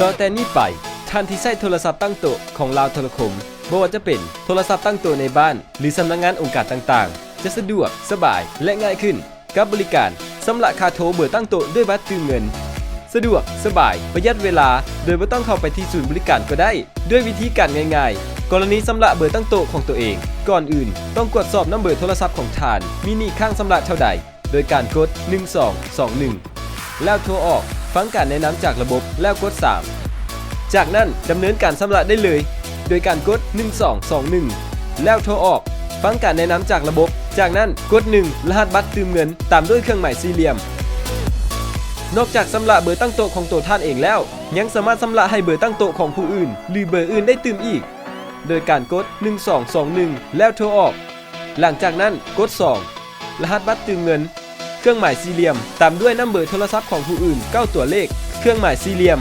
ຕໍ່ແຕ່ນີ້ໄປ, ທ່ານທີ່ໃຊ້ໂທລະສັບຕັ້ງໂຕະຂອງລາວໂທລະຄົມ, ບໍ່ວ່າຈະເປັນໂທລະສັບຕັ້ງໂຕະໃນບ້ານ ຫຼື ສຳນັກງານອົງການຕ່າງໆ, ຈະສະດວກ, ສະບາຍ ແລະ ງ່າຍຂຶ້ນກັບບໍລິການຊຳລະຄ່າໂທເບີຕັ້ງໂຕະດ້ວຍບັດຕື່ມເງິນ. ສະດວກ, ສະບາຍ, ປະຢັດເວລາ ໂດຍບໍ່ຕ້ອງເຂົ້າໄປທີ່ສູນບໍລິການກໍໄດ້ ດ້ວຍວິທີການງ່າຍໆ. ກໍລະນີຊຳລະເບີຕັ້ງໂຕະຂອງໂຕເອງ, ກ່ອນອື່ນຕ້ອງກວດສອບນຳເບີໂທລະສັບຂອງທ່ານ ມີໜີ້ຄ້າງຊຳລະເທົ່າໃດ. ໂດຍການກົດ ໜຶ່ງສອງສອງໜຶ່ງ ແລ້ວໂທອອກ, ຟັງການແນະນຳຈາກລະບົບ ແລ້ວກົດສາມ. ຈາກນັ້ນດຳເນີນການຊຳລະໄດ້ເລີຍ ໂດຍການກົດ ໜຶ່ງສອງສອງໜຶ່ງ ແລ້ວໂທອອກ, ຟັງການແນະນຳຈາກລະບົບ, ຈາກນັ້ນກົດ ໜຶ່ງ ລະຫັດບັດຕື່ມເງິນ ຕາມດ້ວຍເຄື່ອງໝາຍສີ່ຫຼ່ຽມ. ນອກຈາກຊຳລະເບີຕັ້ງໂຕະຂອງໂຕທ່ານເອງແລ້ວ, ຍັງສາມາດຊຳລະໃຫ້ເບີຕັ້ງໂຕະຂອງຜູ້ອື່ນ ຫຼື ເບີອື່ນໄດ້ຕື່ມອີກ ໂດຍການກົດ ໜຶ່ງສອງສອງໜຶ່ງ ແລ້ວໂທອອກ. ຫຼັງຈາກນັ້ນກົດ ສອງ ລະຫັດບັດຕື່ມເງິນ ເຄື່ອງໝາຍສີ່ຫຼ່ຽມ ຕາມດ້ວຍນຳເບີໂທລະສັບຂອງຜູ້ອື່ນ ເກົ້າຕົວເລກ ເຄື່ອງໝາຍສີ່ຫຼ່ຽມ.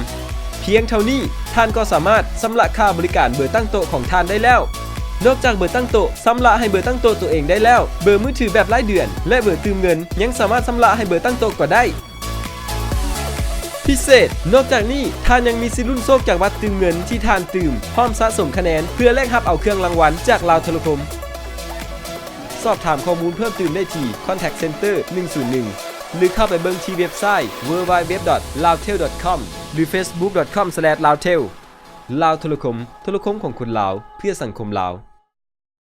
ພຽງເທົ່ານີ້, ທ່ານກໍສາມາດຊຳລະຄ່າບໍລິການເບີຕັ້ງໂຕະຂອງທ່ານໄດ້ແລ້ວ. ນອກຈາກເບີຕັ້ງໂຕະຊຳລະໃຫ້ເບີຕັ້ງໂຕະໂຕເອງໄດ້ແລ້ວ, ເບີມືຖືແບບລາຍເດືອນ ແລະ ເບີຕື່ມເງິນ ຍັງສາມາດຊຳລະໃຫ້ເບີຕັ້ງໂຕະກໍໄດ້. ພິເສດ, ນອກຈາກນີ້, ທ່ານຍັງມີສິດລຸ້ນໂຊກຈາກບັດຕື່ມເງິນທີ່ທ່ານຕື່ມ, ພ້ອມສະສົມຄະແນນເພື່ອແລກຮັບເອົາເຄື່ອງລາງວັນຈາກລາວໂທລະຄົມ. ສອບຖາມຂໍ້ມູນເພີ່ມຕື່ມໄດ້ທີ່ Contact Center ໜຶ່ງສູນໜຶ່ງ ຫຼື ເຂົ້າໄປເບິ່ງທີ່ເວັບໄຊ www.laotel.com ຫຼື facebook.com/laotel. ລາວໂທລະຄົມ, ໂທລະຄົມຂອງຄົນລາວ, ເພື່ອສັງຄົມລາວ.